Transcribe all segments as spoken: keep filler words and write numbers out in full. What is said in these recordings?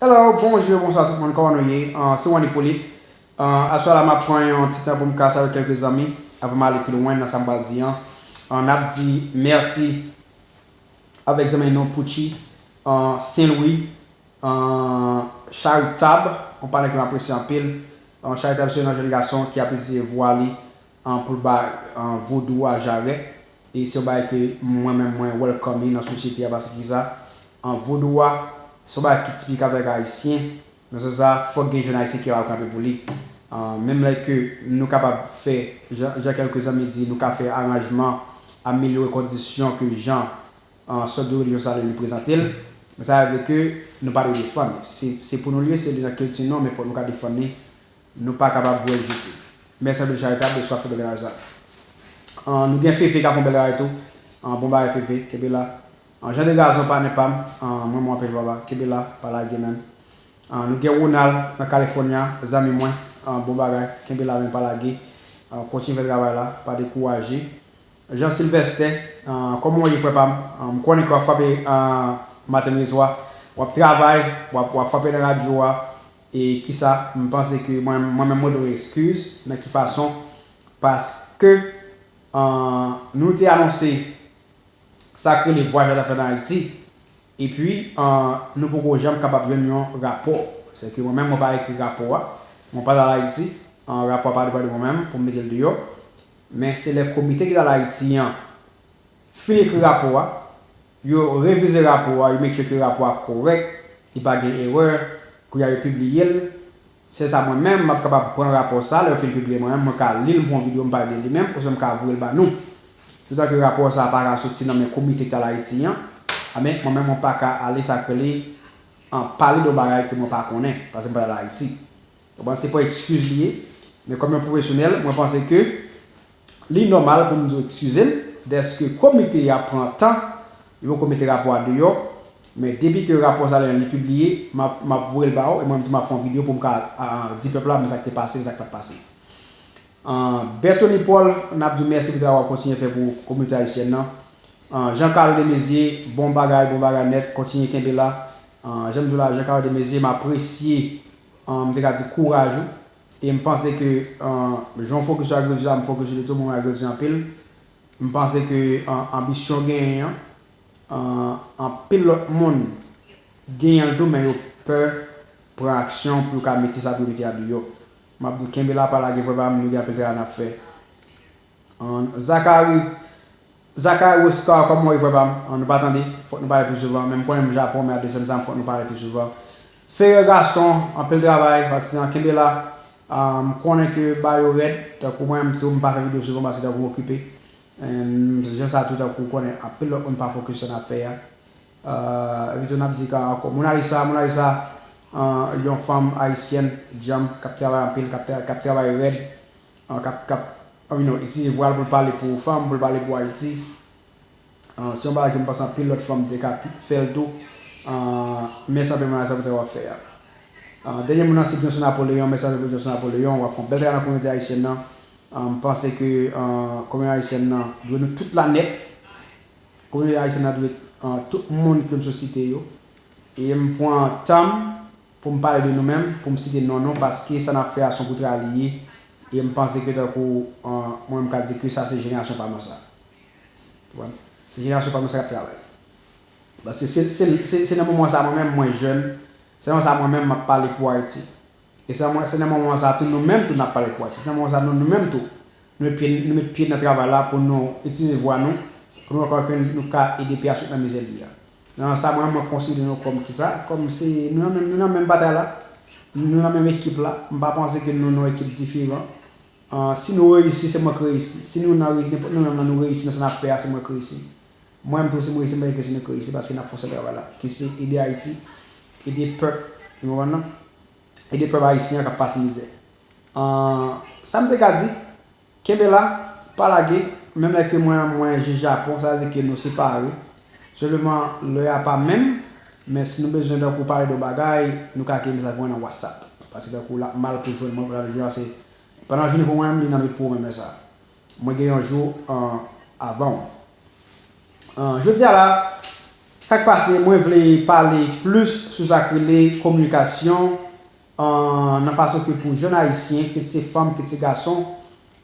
Hello, bonjou, bonswa tout moun, kòman nou ye? Ah, se Wanny Polit. Ah, aswè la, m ap pran yon ti tan pou m kase avèk kèlke zanmi, avan m ale pi lwen nan sa m pral di an. Ah, n ap di mèsi avèk zanmi nou Pouchi, ah, Sen Lwi, ah, Charitab, yon patnè ke m apresye anpil. Ah, Charitab se yon jèn gason ki apresye vwa li, ah, pou l bay, ah, vodou a jarèt. E se yon bagay ke mwen menm mwen welcome li nan sosyete a, paske kisa? Ah, vodou a, se yon bagay ki tipik avèk Ayisyen. Nan sans sa, fòk gen jèn Ayisyen ki ap kanpe pou li. Ah, menm lè ke nou kapab fè, jan, jan kèlke zanmi di, nou ka fè aranjman, amelyore kondisyon ke jan, ah, sòt de relijyon sa li prezante l, men sa vle di ke nou pa dwe defann li. Se, se pou nou li ye, se li nan kilti nou, men fòk nou ka defann li. Nou pa kapab voye l jete. Mèsi anpil Charitab, bonswa, fè bèl travay sa. Ah, nou gen Fefe k ap fè yon bèl travay tou. Ah, bon bagay Fefe, kenbe la. Ah, Jean de Gazon, patnè pa m, ah, mwen mwen anpil papa, kenbe la, pa lage menm. Ah, nou gen Ronald nan California, zanmi mwen, ah, bon bagay, kenbe la men pa lage. Ah, kontinye fè travay la, pa dekouraje. Jean Sylvester, ah, kòman w ye frè pa m? Ah, m konnen ke w ap frape, ah, Martin Rizwa, w ap travay, w ap, w ap frape nan radyo a, e kisa, m panse ke mwen, mwen menm mwen dwe yon eskiz, nan ki fason, paske, ah, nou te anonse sa k rele vwayaj la fèt ann Ayiti, epi, ah, nou poko janm kapab jwenn yon rapò. Sèke mwen menm, mwen pa ekri rapò a, mwen pa t al Ayiti, ah, rapò a pa depann de mwen menm pou m mete l deyò, men se lè komite ki t al Ayiti an fin ekri rapò a, yo revize rapò a, yo make sure ke rapò a kòrèk, li pa gen erè, kounye a yo pibliye l. Se sa mwen menm, m ap kapab pran rapò sa, lè yo fin pibliye mwen menm, mwen ka li l, m fè yon videyo, m pale de li menm, oswa m ka voye l ba nou. Toutan ke rapò sa pa ka soti nan men komite ki t al Ayiti an, a men mwen menm, mwen pa ka ale sa k rele, an, pale de yon bagay ke mwen pa konnen, paske m pa t al Ayiti. Konprann, se pa ekskiz li ye, men kòm yon pwofesyonèl, mwen panse ke li nòmal pou m di w eskize m, dèske komite a pran tan, yo poko mete rapò a deyò, men depi ke rapò sa li pibliye, m ap, m ap voye l ba w, e mwen menm tou m ap fè yon videyo pou m ka, a, di pèp la men sa k te pase, sa k pa t pase. Ah, Berthony Paul, n ap di w mèsi pou travay w ap kontinye fè pou kominote ayisyèn nan. Ah, Jean Carlo Desmaizier, bon bagay, bon bagay nèt, kontinye kenbe la. Ah, jan m di w la, Jean Carlo Desmaizier, m apresye, ah, m te ka di kouraj ou. E m panse ke, ah, jan w fokis sou agrikilti la, m fokis sou li tou, mwen renmen agrikilti anpil. M panse ke, ah, anbisyon w genyen an, ah, anpil lòt moun genyen l tou, men yo pè pran aksyon pou yo ka mete sa pou yo mete a deyò. M ap di w kenbe la, pa lage frè pa m, nou gen anpil travay n ap fè. Ah, Zachary, Zachary Oscar, kòman w ye frè pa m? Ah, nou pa tande, fòk nou pale pi souvan. Men m konnen m Japon, men advèsè m sa, fòk nou pale pi souvan. Ferre Garçon, anpil travay, patizan, kenbe la. Ah, m konnen ke ba yo rèd, tankou mwen menm tou, m pa fè videyo souvan paske tankou m okipe. Em, jan sa tou tankou w konnen anpil lòt moun pa fokis sa n ap fè a. Ah, epi tou n ap di ka ankò. Mona Lisa, Mona Lisa, ah, yon fanm ayisyèn, djanm, k ap travay anpil, k ap tra-, k ap travay rèd, ah, k ap, k ap, ah, you know, itilize vwa l pou l pale pou fanm, pou l pale pou Ayiti. Ah, se yon bagay ke m panse anpil lòt fanm te ka pi-, fè l tou. Ah, mèsi anpil Mona Lisa pou travay w ap fè a. Ah, dènye moun nan se Johnson Napoléon, mèsi anpil pou Johnson Napoléon, w ap fè yon bèl travay nan kominote ayisyèn nan. Ah, m panse ke, ah, kominote ayisyèn nan dwe nou tout la nèt. Kominote ayisyèn nan dwe, ah, tout moun ke m sot site yo. E m pran tan m pou m pale de nou menm, pou m site non nou, paske sa n ap fè a se yon kout ray li ye. E m panse ke tankou, ah, mwen menm ka di ke sa se jenerasyon pa nou sa. Ou konprann? Se jenerasyon pa nou sa k ap travay. Paske se, se, se, se nan moman sa mwen menm mwen jèn, se nan moman sa mwen menm m ap pale pou Ayiti. E se nan, se nan moman sa tou nou menm tou n ap pale pou Ayiti. Se nan moman sa nou, nou menm tou, nou met pye, nou met pye nan travay la pou nou itilize vwa nou, pou nou ankò ke nou ka ede peyi a sot nan mizè li a. Nan sa mwen, mwen konsidere nou kòm kisa? Kòm se nou nan menm, nou nan menm batay la, nou nan menm ekip la. M pa panse ke nou nan yon ekip diferan. Ah, si nou reyisi, se mwen k reyisi. Si nou nan re-, nenpòt nou nan nou reyisi nan sa n ap fè a, se mwen k reyisi. Mwen menm tou, si m reyisi, m panse ke se nou k reyisi paske n ap fè yon sèl travay la, ki se ede Ayiti, ede pèp, ou konprann nan? Ede pèp ayisyen an k ap pase mizè. Ah, sa m te ka di, kenbe la, pa lage, menm lè ke mwen, mwen jis Japon, sa vle di ke nou separe. Senpleman, lè a pa menm, men si nou bezwen tankou pale de yon bagay, nou ka kenbe sa pou mwen nan WhatsApp. Paske tankou l ap mal pou jwenn mwen, pandan jounen an, se, pandan jounen pou mwen, li nan men pou mwen, men sa. Mwen gen yon jou, ah, avan w. Ah, jodi a la, Sa k pase, mwen vle pale plis sou sa k rele kominikasyon, an, nan fason ke pou jèn ayisyen, kit se fanm, kit se gason,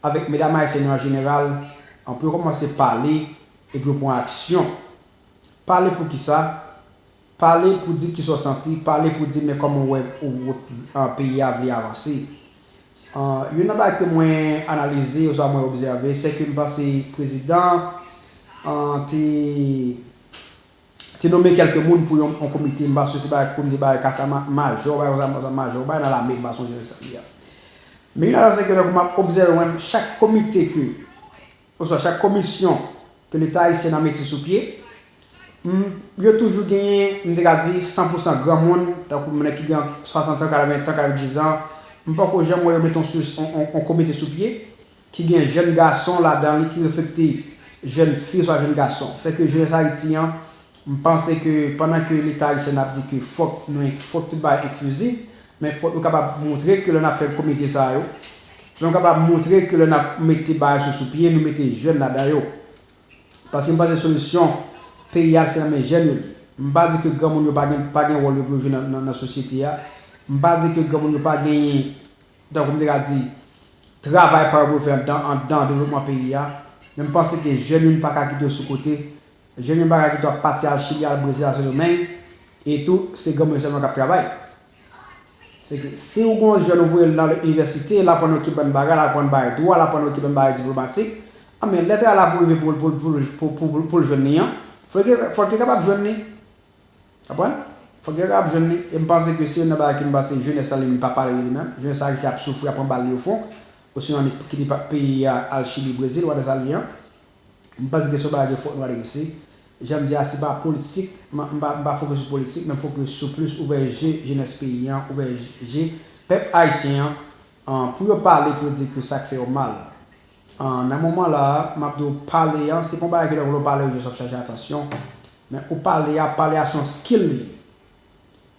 avèk medam ayisyen yo an jeneral, an, pou yo kòmanse pale epi yo pran aksyon. Pale pou kisa? Pale pou di kisa w santi, pale pou di men kòman w wè, ou, ou, an, peyi a vle avanse. An, youn nan bagay ke mwen analize, oswa mwen obsève, se ke m panse prezidan, an, te te nonmen kèlke moun pou yon, yon komite, m pa sou se bagay komite bagay kasa ma- majò, bagay konsa, majò, bagay nan lame, m pa sonje sa li a. Men youn nan sa se ke lè m ap obsève, mwen, chak komite ke, oswa chak komisyon ke Leta ayisyen an mete sou pye, m, yo toujou genyen, m te ka di, san pou san granmoun, tankou moun ki gen swasant an, katreven tan, katrevendiz an, m poko janm wè yo mete yon, sou- yon, yon, yon komite sou pye, ki gen jèn gason ladan li ki reflekte jèn fi oswa jèn gason. Sèke jenès Ayiti an, m panse ke pandan ke Leta ayisyen ap di ke fòk nou, fòk tout bagay enklizif, men fòk nou kapab montre ke lè n ap fè komite sa yo, fòk nou kapab montre ke lè n ap mete bagay sou, sou pye, nou mete jèn ladan yo. Paske m panse solisyon peyi a se nan men jèn yo li. M pa di ke granmoun yo pa gen, pa gen wòl yo pou yo jwe nan, nan, nan sosyete a. M pa di ke granmoun yo pa genyen, tankou m te ka di, travay pa yo pou yo fè anndan, anndan devlopman peyi a. Men m panse ke jèn yo, nou pa ka kite yo sou kote. Jèn yo, nou pa ka kite yo ap pati al Chili, al Brezil, al Sendomeng. E tou, se granmoun yo sèlman k ap travay. Se ke si ou gen yon jèn ou voye l nan inivèsite, l aprann yo kèk bann bagay, l aprann bagay dwa, l aprann yo kèk bann bagay diplomatik, anben, lè travay la pou rive pou, pou, pou, pou, pou, pou l jwenn li an, fòk li, fòk li kapab jwenn li. Konprann? Fòk li kapab jwenn li. E m panse ke se youn nan bagay ke m panse jenès la li menm pa pale de li menm. Jenès la ki ap soufri, ap pran bal li ofon. Osinon li kite pa- peyi a al Chili, Brezil, whatever sa li ye an. M panse ke se yon bagay ke fòk nou adrese. Jan m di a, se pa politik, m, m pa, m pa fokis sou politik, men m fokis sou plis ouvè je jenès peyi an, ouvè je pèp ayisyen an, an, pou yo pale, pou yo di ke sa k fè yo mal. An, nan moman la a, m ap di w pale an, se pa yon bagay ke lè w pale, ou jis ap chache atansyon. Men ou pale a, pale a se yon skill li ye.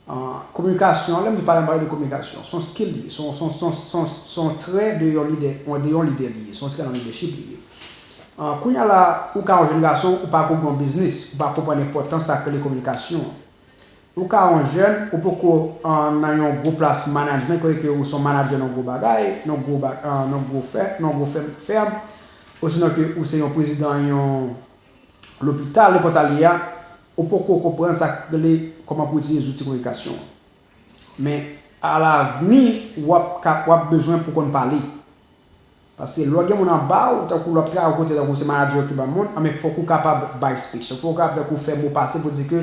An, kominikasyon, lè m di pale, m pale de kominikasyon. Se yon skill li ye, se yon, se yon, se yon, se yon, se yon trè de yon lidè, de yon lidè li ye, se yon trè nan lidèchip li ye. An, kounye a la, ou ka yon jèn gason, ou pa ko gen yon biznis, ou pa konprann enpòtans sa k rele kominikasyon an. Ou ka yon jèn, ou poko, an, nan yon gwo plas management, kote ke ou se yon manadjè nan yon gwo bagay, nan yon gwo ba- an, nan yon gwo fè, nan yon gwo fèm, fèm, osinon ke ou se yon prezidan yon lopital, nenpòt sa li ye a, ou poko konprann sa k rele kòman pou itilize zouti kominikasyon an. Men, alavni, w ap ka- w ap bezwen pou konn pale. Paske lè w gen moun anba w, tankou lè w ap travay yon kote, tankou se manadjè ki ban moun, anben fòk ou kapab bay speech. Fòk ou kapab tankou fè mo pase pou di ke,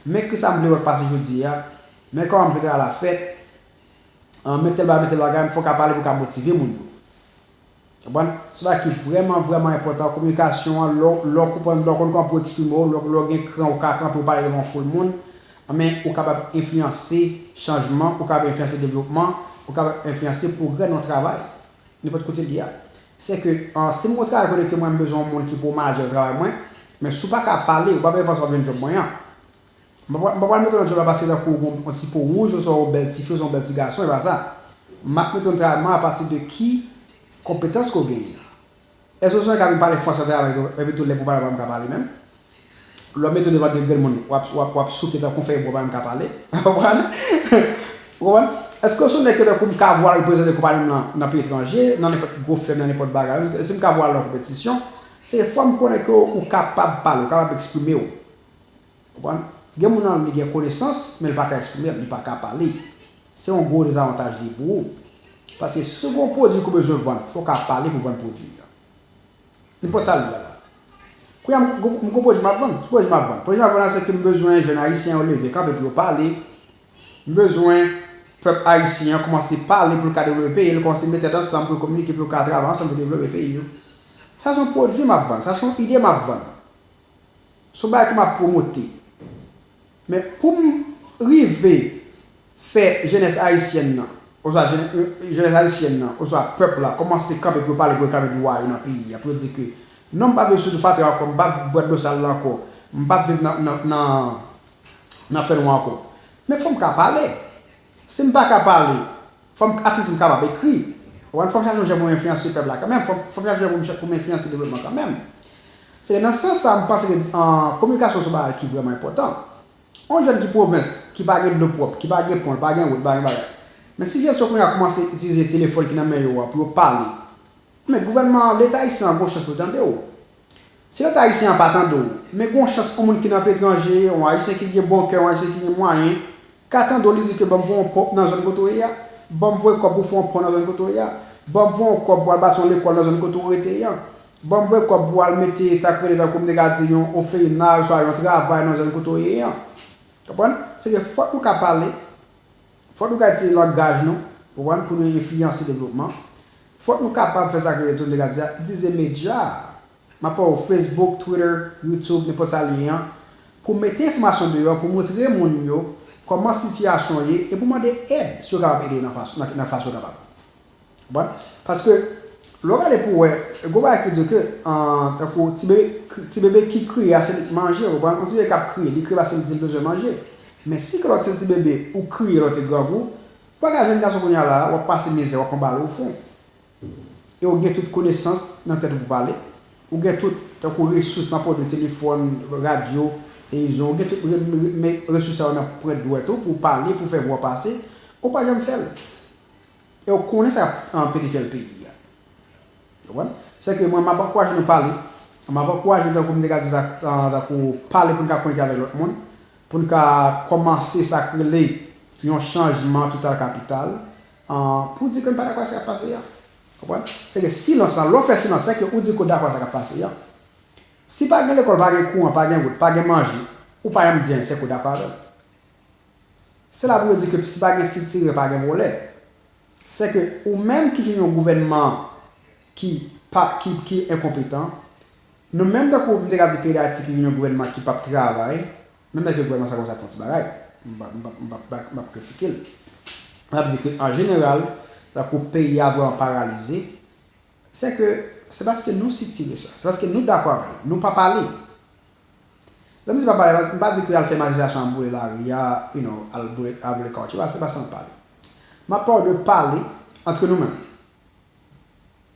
men kisa m vle wè k pase jodi a, men kòman m vle travay la fèt, an, men tèl bagay, men tèl bagay, fòk w ka pale pou w ka motive moun yo. Konprann? Se yon bagay ki vrèman, vrèman enpòtan. Kominikasyon an, lè w, lè w konprann, lè w konn kòman pou w eksprime w, lè w, lè w gen kran, ou ka kanpe, ou pale devan yon foul moun, anben, ou kapab enfliyanse chanjman, ou kapab enfliyanse devlopman, ou kapab enfliyanse pwogrè nan yon travay, nenpòt kote l ye a. Se ke, an, si m gon travay kote ke mwen m bezwen yon moun ki pou manadjè travay mwen, men si w pa ka pale, ou pa bezwen panse w ap jwenn djòb mwen an. M pa pral, m pa pral mete w nan djòb la paske tankou w gon yon ti po wouj, oswa w bèl tifi, oswa w bèl ti gason, e pa sa. M ap mete w nan travay mwen apati de ki konpetans ke w genyen. Èske w se yon nèg k ap vin pale franse nan travay tou, epi tou lè pou pale w pa menm ka pale menm? Lè w mete w devan de grenn moun, w ap, w ap, w ap souke tankou yon fèy bwa, w pa menm ka pale. Ou konprann? Ou konprann? Èske w se yon nèg ke tankou m ka vwa l reprezante konpayi m nan, nan peyi etranje, nan nenpòt gwo fèm, nan nenpòt bagay, si m ka vwa l nan konpetisyon, se fò m konnen ke w kapab pale, w kapab eksprime w. Konprann? Gen moun nan li gen konesans, men li pa ka eksprime l, li pa ka pale. Se yon gwo dezavantaj li ye pou ou. Paske si w gen yon pwodui ke w bezwen vann, fò w ka pale pou w vann pwodui a. Nenpòt sa l ye a la. Kounye a, m, m, m gen yon pwodui m ap vann. Ki pwodui m ap vann? Pwodui m ap vann la, se ke m bezwen jèn ayisyen yo leve kanpe pou yo pale. M bezwen pèp ayisyen an kòmanse pale pou l ka devlope peyi l, kòmanse met tèt ansanm pou yo kominike, pou yo ka travay ansanm pou devlope peyi yo. Sa se yon pwodui m ap vann, sa se yon ide m ap vann. Se yon bagay ke m ap pwomote. Men pou m rive fè jenès ayisyèn nan, oswa jenè- jenès ayisyèn nan, oswa pèp la, kòmanse kanpe pou yo pale, pou yo kanpe dwa yo nan peyi a, pou yo di ke non, m p ap viv sou fatra ankò, m p ap viv bwè dlo sal la ankò, m p ap viv nan, nan, nan, nan fènwa ankò. Men fò m ka pale. Si m pa ka pale, fò m, at least m kapab ekri. Ou konprann? Fò m chache yon jan pou m enfliyanse pèp la kanmenm. Fò m, fò m chache yon jan pou m, pou m enfliyanse devlopman kanmenm. Se nan sans sa, m panse ke an, kominikasyon se yon bagay ki vrèman enpòtan. Yon jèn ki pwovens, ki pa gen dlo pwòp, ki pa gen pon, pa gen wout, pa gen bagay. Men si jèn sa kounye a kòmanse itilize telefòn ki nan men yo a pou yo pale, men gouvènman, Leta ayisyen an gon chans pou l tande w. Si Leta ayisyen an pa tande w, men gon chans yon moun ki nan peyi etranje, yon Ayisyen ki gen bon kè, yon Ayisyen ki gen mwayen, ka tande w, li di ke ban m voye yon ponp nan zòn kote w ye a, ban m voye kòb pou fè yon pon nan zòn kote w ye a, ban m voye yon kòb pou al bati yon lekòl nan zòn kote w rete a, ban m voye kòb pou al mete sa k rele tankou m te ka di yon ofeyinaj, oswa yon travay nan zòn kote w ye a. Konprann? Se ke fòk nou ka pale, fòk nou ka itilize langaj nou, konprann, pou nou enfliyanse devlopman. Fòk nou kapab fè sa k rele tou m te ka di a, itilize medya. M ap pale w Facebook, Twitter, YouTube, nenpòt sa li ye an, pou mete enfòmasyon deyò, pou montre moun yo kòman sitiyasyon ye, e pou mande èd, si yo kapab ede nan fason, nan, nan fason yo kapab. Konprann? Paske, lè w gade pou w wè, gwo bagay ki di ke, an, tankou ti bebe, ti bebe ki kriye a, se li k manje, w konprann? Yon ti bebe k ap kriye, li kriye paske l di l bezwen manje. Men si ke lòt se ti bebe, ou kriye lè w te grangou, w pa ka jwenn gason kounye a la, w ap pase mizè, w ap anba lè w fon. E w gen tout konesans nan tèt ou pou pale. Ou gen tout, tankou resous nan pwodui, telefòn, radyo, televizyon, ou gen tout re-, re-, me-, resous sa yo nan pwent dwèt ou pou w pale, pou w fè vwa w pase, ou pa janm fè l. E w konnen sa k ap, an, pede fè l peyi a. Ou konprann? Se ke mwen, m ap ankouraje nou pale, m ap ankouraje nou, tankou m te ka di sa, an, tankou pale pou n ka konekte avèk lòt moun, pou n ka kòmanse sa k rele yon chanjman total kapital, an, pou di ke n pa dakò ak sa k ap pase a. Konprann? Se ke silans lan, lè w fè silans, se ke ou di ke w dakò ak sa k ap pase a. Si pa gen lekòl, pa gen kouran, pa gen wout, pa gen manje, ou pa janm di anyen, se ke w dakò avè l. Se la pou yo di ke si pa gen sitire, pa gen vòlè. Se ke ou menm ki jwenn yon gouvènman ki pa, ki, ki enkonpetan, nou menm tankou m te ka di peyi Dayiti ki jwenn yon gouvènman ki p ap travay, menm lè ke gouvènman sa kòmanse ap fè yon ti bagay, m p ap, m p ap, m p ap, m p ap, m p ap kritike l. M ap di ke an jeneral, tankou peyi a vrèman paralize, se ke se paske nou sitire sa, se paske nou dakò avè l, nou pa pale. Lè m di pa pale, m pa di ke al fè manifestasyon, al boule lari a, you know, al boule, al boule kawotchou a, se pa sa m ap pale. M ap pale de pale antre nou menm.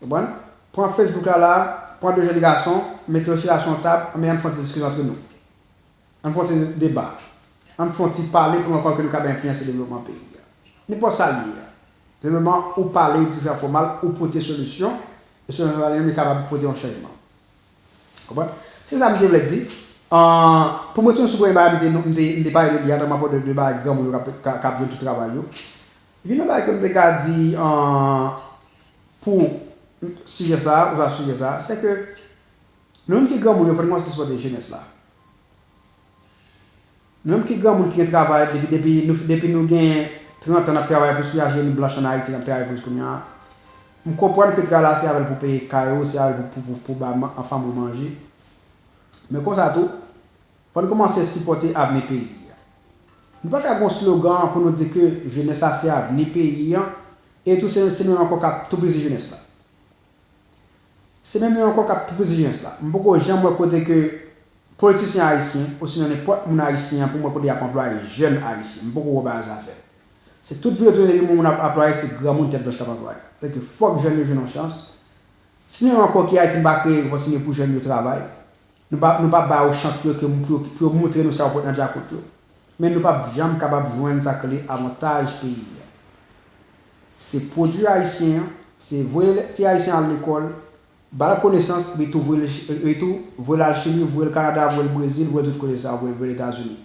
Konprann? Pran Facebook la la, pran de jèn gason, mete yo chita sou yon tab, men ann fè yon ti diskisyon antre nou. Ann fè yon ti deba. Ann fè yon ti pale pou nou konprann ke nou kapab enfliyanse devlopman peyi a. Nenpòt sa l ye a. Senpleman, ou pale, ou di sa fò mal, ou pote solisyon, e solisyon sa li menm li kapab pote yon chanjman. Konprann? Se sa m te vle di. An, pou m retounen sou premye bagay m te, m te, m te pale de li a, tankou m ap pale de, de bagay granmoun yo k ap, k ap, k ap jwenn tout travay yo. Youn nan bagay ke m te ka di, an, pou sijè sa a, oswa sijè sa a, se ke nou menm ki granmoun yo, fò n kòmanse sipòte jenès la. Nou menm ki granmoun ki gen travay, depi, depi nou, depi nou gen trant an, n ap travay pou soulaje nou blanch an Ayiti, n ap travay pou jis kounye a. M konprann ke travay la se avè l pou peye kay ou, se avè l pou, pou, pou, pou ba man-, fanmi w manje. Men konsa tou, fò n kòmanse sipòte avni peyi a. Nou pa ka gen yon slogan pou nou di ke jenès la se avni peyi a, e tou se, se nou menm ankò k ap toupizi jenès la. Se menm yo ankò k ap toupizi jenès la. M poko janm wè kote ke politisyen ayisyen, osinon nenpòt moun ayisyen an, pou m wè kote y ap anplwaye jèn ayisyen. M poko wè bagay sa fèt. Se tout videyo toune depi moun ap anplwaye, se granmoun tèt blanch k ap anplwaye. Sèke fòk jèn yo jwenn yon chans. Si nou menm ankò ki Ayiti, nou pa kreye opòtinite pou jèn yo travay, nou pa, nou pa ba yo chans pou yo, ke, pou yo, pou yo montre nou sa yo pote nan djakout yo. Men nou p ap janm kapab jwenn sa k rele avantaj peyi a. Se pwodui ayisyen an, se voye ti ayisyen al lekòl, ba l konesans, epi tou voye l, epi tou voye l al Chili, voye l Kanada, voye l Brezil, voye l tout kote sa, voye l, voye l Etazini.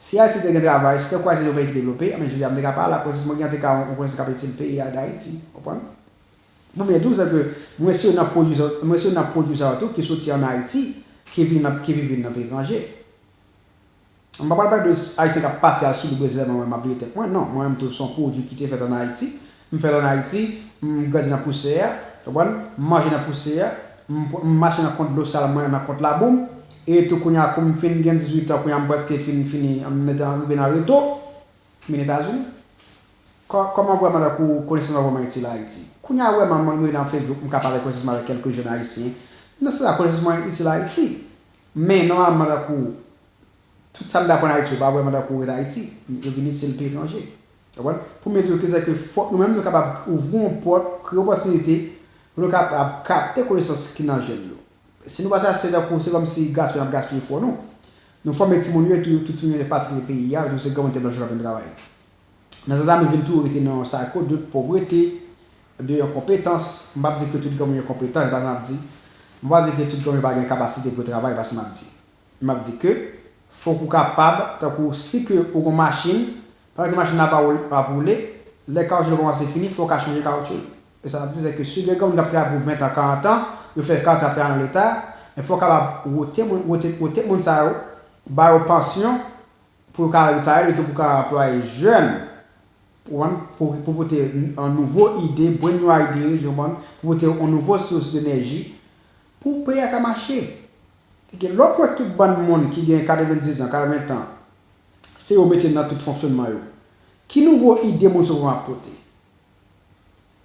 Si Ayiti te gen travay, si tankou Ayiti te yon peyi ki devlope, anben jodi a m te ka pale la, konesans mwen gen an te ka yon, yon konesans k ap itil peyi a Dayiti, konprann? Pou m di w, se ke mwen se youn nan pwodui sa, mwen se youn nan pwodui sa yo tou ki soti ann Ayiti, ki vin nan, ki vin, vin nan peyi etranje. M pa pral pale de Ayisyen k ap pase al Chili, Brezil, sèlman mwen m ap bliye tèt mwen. Non, mwen menm tou, se yon pwodui ki te fèt ann Ayiti. M fèt ann Ayiti, m grandi nan pousyè a, konprann? M manje nan pousyè a, m, m mache nan kont dlo sal mwen, nan kont labou m. E tou kounye a, kou m fin gen dizuit an, kounye a m prèske fin fini, m mete rive nan reto, m vin Etazini. Kò-, kòman vrèman tankou konesans mwen vrèman itil Ayiti? Kounye a vrèman mwen rive nan Facebook, m ka pale konesans mwen avèk kèlke jèn ayisyen. Nan sans sa, konesans mwen itil Ayiti. Men nòmalman tankou tout sa m t aprann Ayiti yo pa vrèman tankou ret Ayiti. Yo vin itil peyi etranje. Konprann? Pou m di w ke se ke fòk nou menm nou kapab ouvri yon pòt, kreye opòtinite pou nou kapab kapte konesans ki nan jèn yo. Si nou pa chache, tankou se kòmsi gaspiye n ap gaspiye fò nou. Nou fòme timoun yo, epi tout timoun yo pati kite peyi a, epi se granmoun tèt blanch yo k ap vin travay. Nan sans sa, nou vin tou rete nan yon cycle de pauvreté, de enkonpetans. M p ap di ke tout granmoun yo konpetan, e pa sa m ap di. M pa di ke tout granmoun yo pa gen kapasite pou yo travay, e pa sa m ap di. M ap di ke fòk ou kapab, tankou si ke ou gon machin, pandan ke machin nan ap, ap woule, lè kawotchou yo kòmanse fini, fòk ou ka chanje kawotchou. E sa m ap di, se ke si gen granmoun k ap travay pou ven tan, karant an, yo fè karant an ap travay nan Leta, men fòk ou kapab wote moun, wote, wote moun sa yo, ba yo pansyon, pou yo ka retire, epi tou pou ka anplwaye jèn, pou, pou, pou pote yon nouvo ide, brand new ideas, ou konprann, pou pote yon nouvo sous de enèji, pou peyi a ka mache. Paske lè w pran tout bann moun ki gen katrevenndis an, katreven tan, se yo mete nan tout fonksyonman yo. Ki nouvo ide moun sa yo ap pote?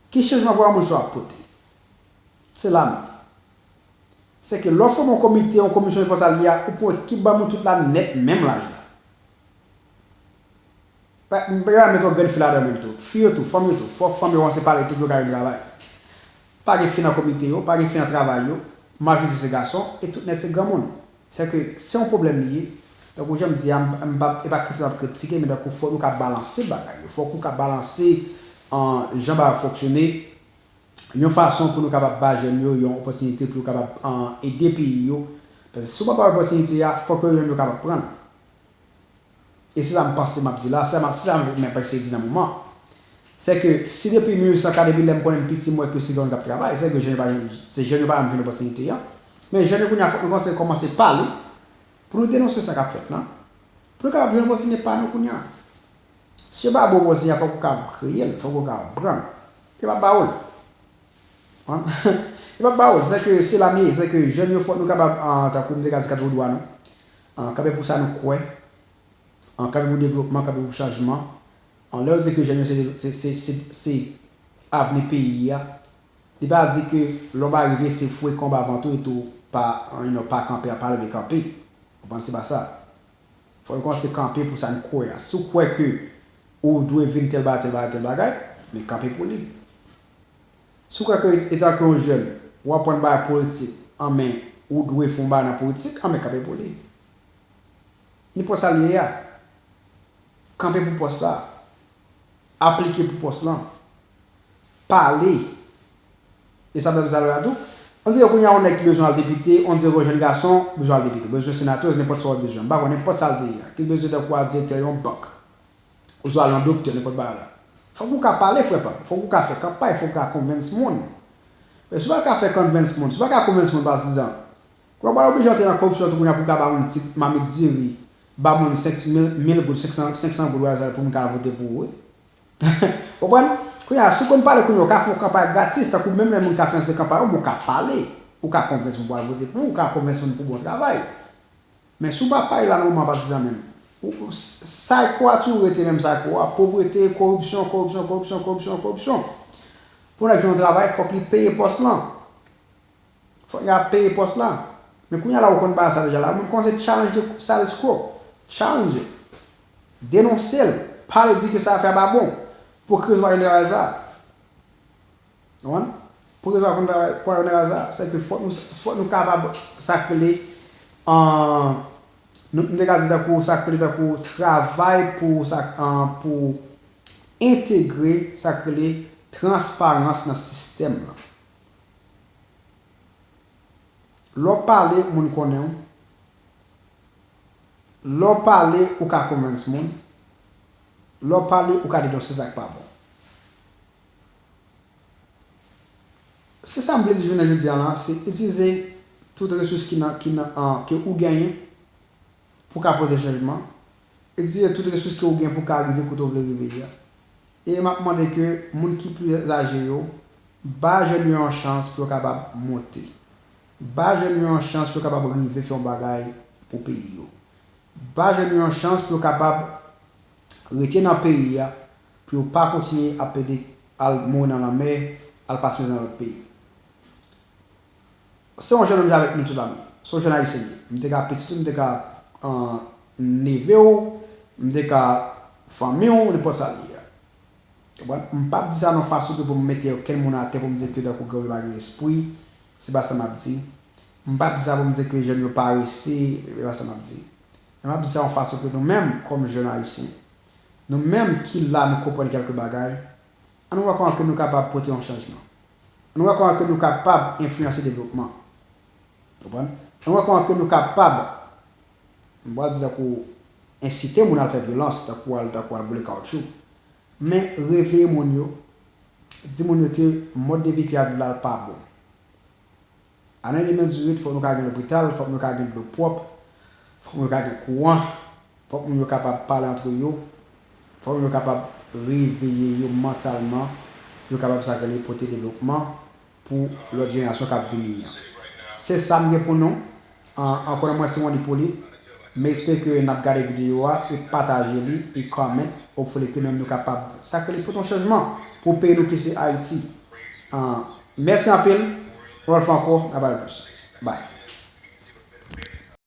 Ki chanjman vwa moun sa yo ap pote? Se lame. Se ke lè w fòme yon komite, yon komisyon, nenpòt sa l ye a, ou pran ekip bann moun tout la nèt menm laj la. Pa, m pa met yon grenn fi ladan menm tou. Fi yo tou, fanm yo tou. Fò fanm yo kòmanse pale tout pou yo ka vin travay. Pa gen fi nan komite yo, pa gen fi nan travay yo. Majorite se gason, e tout nèt se granmoun. Se ke se yon pwoblèm li ye. Tankou jan m di a, m, m pa, e pa kritike m ap kritike, men tankou fòk nou ka balanse bagay yo. Fòk ou ka balanse, an, jan bagay yo fonksyone, yon fason pou nou kapab ba jèn yo yon opòtinite pou yo kapab, an, ede peyi yo. Paske si w pa ba yo opòtinite a, fòk yo menm yo kapab pran l. E se sa m panse m ap di la, se sa m ap, se sa m ap eseye di nan moman. Se ke si depi mil uit san kat, depi lè m konnen m piti, m wè ke se jèn k ap travay, se ke jèn yo pa, se jèn yo pa janm jwenn opòtinite an. Men jèn yo kounye a, fòk nou kòmanse, kòmanse pale pou nou denonse sa k ap fèt lan. Pou nou kapab jwenn opòtinite pa nou kounye a. Si yo pa ba w opòtinite a, fòk ou ka kreye l, fòk ou ka pran l. Yo p ap ba w l. Yo p ap ba w l. Se ke se la m ye, se ke jèn yo fòk nou kapab, an, tankou m te ka di, kanpe pou dwa nou. An, kanpe pou sa nou kwè. An, kanpe pou devlopman, kanpe pou chanjman. An, lè yo di ke jèn yo se, se, se, se, se avni peyi a, li pa di ke lè w pa rive se foure konba avan tou epi w pa, you know, pa kanpe, pa leve kanpe. Ou konprann, se pa sa. Fò nou kòmanse kanpe pou sa n kwè a. Si w kwè ke ou dwe vin tèl bagay, tèl bagay, tèl bagay, men kanpe pou li. Si w kwè ke etanke yon jèn, w aprann bagay politik, anben, ou dwe fè yon bagay nan politik, anben, kanpe pou li. Nenpòt sa l ye a, kanpe pou pòs la. Aplike pou pòs lan. Pale. E sa m t ap di talè a tou. On dirait kounye a yon nèg ki bezwen al depite, on dirait yon jèn gason bezwen al depite, bezwen senatè, nenpòt sa w bezwen. M pa konn nenpòt sa l te ye a. Ki bezwen tankou al direktè yon bank. Oswa al yon doktè, nenpòt bagay la. Fòk ou ka pale, frè pa m. Fòk ou ka fè kanpay, fòk ou ka convince moun. Men si w pa ka fè convince moun, si w pa ka convince moun, patizan, kounye a w pral oblije antre nan koripsyon tou kounye a pou w ka ba moun ti mamit diri, ba moun senk mil, mil goud, senk san, senk san goud, whatever, pou moun ka vote pou ou, wi. Ou konprann? Kounye a, si w konn pale kounye a, w ka fè yon kanpay gratis, tankou menm lè moun ka finanse kanpay ou, men w ka pale, ou ka convince moun pou al vote pou ou, ou ka convince moun pou bon travay. Men si w pa pale la nan moman, patizan, menm, ou, ou, psycho a toujou rete menm psycho a, povrete, koripsyon, koripsyon, koripsyon, koripsyon, koripsyon. Pou nèg jwenn yon travay, fòk li peye pòs lan. Fòk y ap peye pòs la. Men kounye a la ou konn bagay sa deja la, moun kòmanse challenge the status quo. Challenge. Denonse l. Pale, di ke sa fè a pa bon. Pou ke rezon pa jwenn travay sa. Ou konprann? Pou rezon pa jwenn travay, pa jwenn travay sa. Se ke fòk nou, fòk nou kapab sa k rele, an, nou, nou te ka di tankou sa k rele tankou travay pou sa, an, pou entegre sa k rele transparans nan sistèm lan. Lè w pale, moun konnen w. Lè w pale, ou ka convince moun. Lè w pale, ou ka denonse sa k pa bon. Se sa m vle di jounen jodi a la, se itilize tout resous ki nan, ki nan, an, ke ou genyen pou w ka pote chanjman. Itilize tout resous ke ou gen pou w ka rive kote w vle rive a. E m ap mande ke moun ki pli aje yo, ba jèn yo yon chans pou yo kapab monte. Ba jèn yo yon chans pou yo kapab rive fè yon bagay pou peyi yo. Ba jèn yo yon chans pou yo kapab rete nan peyi a, pou yo pa kontinye ap plede al mouri nan lanmè, al pase mizè nan lòt peyi. Se yon jèn nonm ki avèk nou tout la, men. Se yon jèn ayisyen li ye. M te ka pitit ou, m te ka, an, neve w, m te ka fanmi w, nenpòt sa li ye a. Konprann? M p ap di sa nan fason ke pou m mete okenn moun atè pou m di ke tankou granmoun pa gen lespri. Se pa sa m ap di. M p ap di sa pou m di ke jèn yo parese, e pa sa m ap di. Men m ap di sa yon fason ke nou menm, kòm jèn ayisyen, nou menm ki la nou konprann kèlke bagay, ann wè kòman ke nou kapab pote yon chanjman. Ann wè kòman ke nou kapab enfliyanse devlopman. Ou konprann? Ann wè kòman ke nou kapab, m pa di tankou ensite moun al fè vyolans, tankou al, tankou al boule kawotchou. Men reveye moun yo, di moun yo ke mòd de vi ke y ap viv la pa bon. Ane de mil dizuit, fòk nou ka gen lopital, fòk nou ka gen dlo pwòp, fòk nou ka gen kouran, fòk moun yo kapab pale antre yo, fòk moun yo kapab reveye yo mantalman, yo kapab sa k rele pote devlopman pou lòt jenerasyon k ap vini an. Se sa m gen pou nou. An, ankò yon mwen se Wendy Polit. M espere ke n ap gade videyo a e pataje li e comment. Hopefully ke menm nou kapab sa k rele pote yon chanjman pou peyi nou ki se Ayiti. An, mèsi anpil. Yon lòt fwa ankò, n a pale plis. Bye.